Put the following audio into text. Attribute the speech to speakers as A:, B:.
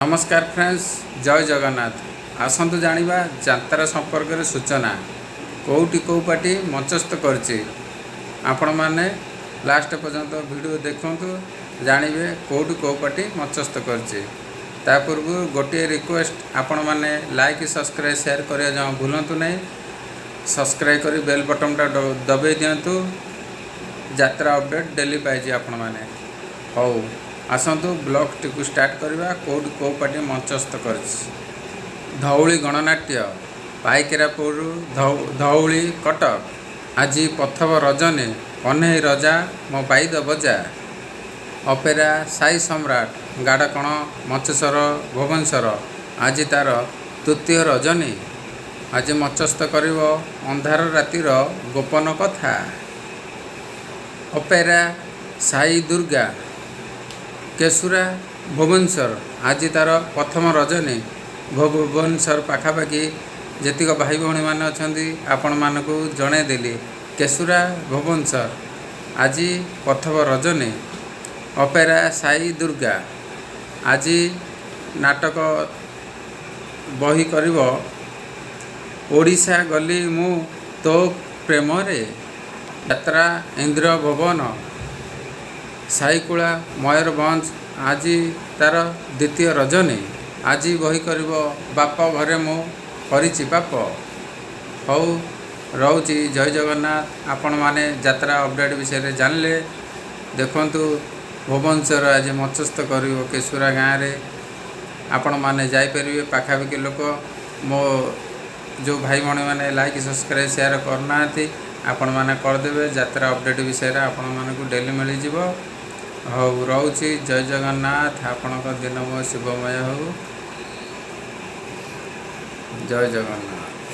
A: ନମସ୍କାର ଫ୍ରେଣ୍ଡସ୍, ଜୟ ଜଗନ୍ନାଥ। ଆସନ୍ତୁ ଜାଣିବା ଯାତ୍ରା ସମ୍ପର୍କରେ ସୂଚନା, କେଉଁଠି କେଉଁ ପାର୍ଟି ମଞ୍ଚସ୍ଥ କରିଛି। ଆପଣମାନେ ଲାଷ୍ଟ ପର୍ଯ୍ୟନ୍ତ ଭିଡ଼ିଓ ଦେଖନ୍ତୁ, ଜାଣିବେ କେଉଁଠି କେଉଁ ପାର୍ଟି ମଞ୍ଚସ୍ଥ କରିଛି। ତା ପୂର୍ବରୁ ଗୋଟିଏ ରିକ୍ୱେଷ୍ଟ, ଆପଣମାନେ ଲାଇକ୍, ସବସ୍କ୍ରାଇବ୍, ସେୟାର କରିବା ଜମା ଭୁଲନ୍ତୁ ନାହିଁ। ସବସ୍କ୍ରାଇବ୍ କରି ବେଲ୍ ବଟନ୍ଟା ଦବାଇ ଦିଅନ୍ତୁ, ଯାତ୍ରା ଅପଡ଼େଟ୍ ଡେଲି ପାଇଯିବେ ଆପଣମାନେ। ହଉ, ଆସନ୍ତୁ ବ୍ଲଗ୍ଟିକୁ ଷ୍ଟାର୍ଟ କରିବା। କେଉଁଠି କେଉଁ ପାର୍ଟି ମଞ୍ଚସ୍ଥ କରିଛି? ଧଉଳି ଗଣନାଟ୍ୟ, ପାଇକରାପୁର, ଧଉଳି, କଟକ। ଆଜି ପ୍ରଥମ ରଜନୀ, କହ୍ନେଇ ରଜା ମୋ ବାଇଦ ବଜା। ଅପେରା ସାଇ ସମ୍ରାଟ, ଗାଡ଼କଣ, ମଞ୍ଚେଶ୍ୱର, ଭୁବନେଶ୍ୱର। ଆଜି ତାର ତୃତୀୟ ରଜନୀ। ଆଜି ମଞ୍ଚସ୍ଥ କରିବ ଅନ୍ଧାର ରାତିର ଗୋପନ କଥା। ଅପେରା ସାଇ ଦୁର୍ଗା, କେଶୁରା, ଭୁବନେଶ୍ୱର। ଆଜି ତାର ପ୍ରଥମ ରଜନୀ। ଭୁବନେଶ୍ୱର ପାଖାପାଖି ଯେତିକ ଭାଇ ଭଉଣୀମାନେ ଅଛନ୍ତି, ଆପଣମାନଙ୍କୁ ଜଣାଇଦେଲି। କେଶୁରା, ଭୁବନେଶ୍ୱର, ଆଜି ପ୍ରଥମ ରଜନୀ। ଅପେରା ସାଇ ଦୁର୍ଗା ଆଜି ନାଟକ ବହି କରିବ ଓଡ଼ିଶା ଗଲି ମୁଁ ତୋ ପ୍ରେମରେ। ଯାତ୍ରା ଇନ୍ଦ୍ର ଭୁବନ, ସାଇକୁଳା, ମୟୂରଭଞ୍ଜ। ଆଜି ତାର ଦ୍ୱିତୀୟ ରଜନୀ। ଆଜି ବହି କରିବ ବାପ ଘରେ ମୁଁ କରିଛି ପାପ। ହଉ, ରହୁଛି, ଜୟ ଜଗନ୍ନାଥ। ଆପଣମାନେ ଯାତ୍ରା ଅପଡ଼େଟ୍ ବିଷୟରେ ଜାଣିଲେ। ଦେଖନ୍ତୁ, ଭୁବନେଶ୍ୱର ଆଜି ମଞ୍ଚସ୍ଥ କରିବ କେଶୁରା ଗାଁରେ। ଆପଣମାନେ ଯାଇପାରିବେ ପାଖାପାଖି ଲୋକ। ମୋ ଯେଉଁ ଭାଇ ଭଉଣୀମାନେ ଲାଇକ୍, ସବସ୍କ୍ରାଇବ୍, ସେୟାର କରୁନାହାନ୍ତି, ଆପଣମାନେ କରିଦେବେ। ଯାତ୍ରା ଅପଡ଼େଟ୍ ବିଷୟରେ ଆପଣମାନଙ୍କୁ ଡେଲି ମିଳିଯିବ। ହଉ, ରହୁଛି, ଜୟ ଜଗନ୍ନାଥ। ଆପଣଙ୍କ ଦିନ ମୋ ଶୁଭମୟ ହେଉ। ଜୟ ଜଗନ୍ନାଥ।